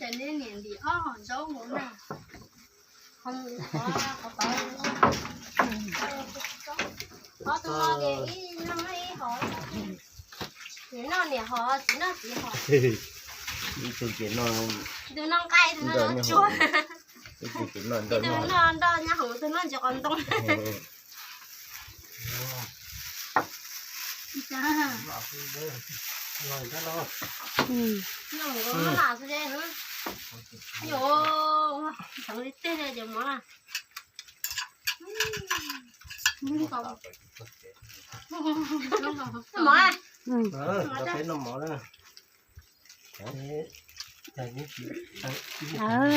Nej niam ntim ob hom zaub mus na. Qhov tus no ces ib leeg ib hom, niam noj niam hom, txiv noj txiv hom. Ib tug ces noj, tus no nqaij, tus no tsuag, ib tug ces noj nroj, ib tug noj nroj nyob hauv, tus no ntsis qos ntoo. Mov,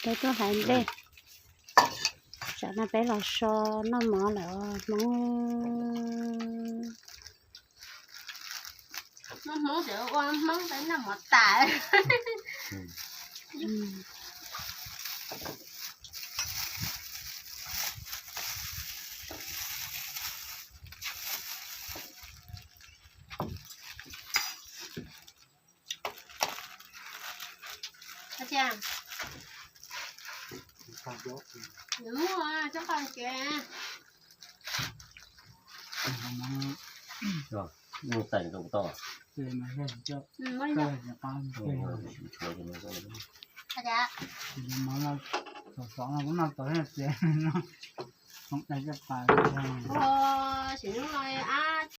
peb tuaj hais nplej, tsam no peb los so noj mov lawm os Hmoob. Hmoob, Hmoob tseem ua Hmoob peb noj mov tas. Mus tais rau tau. Sim hnub no a,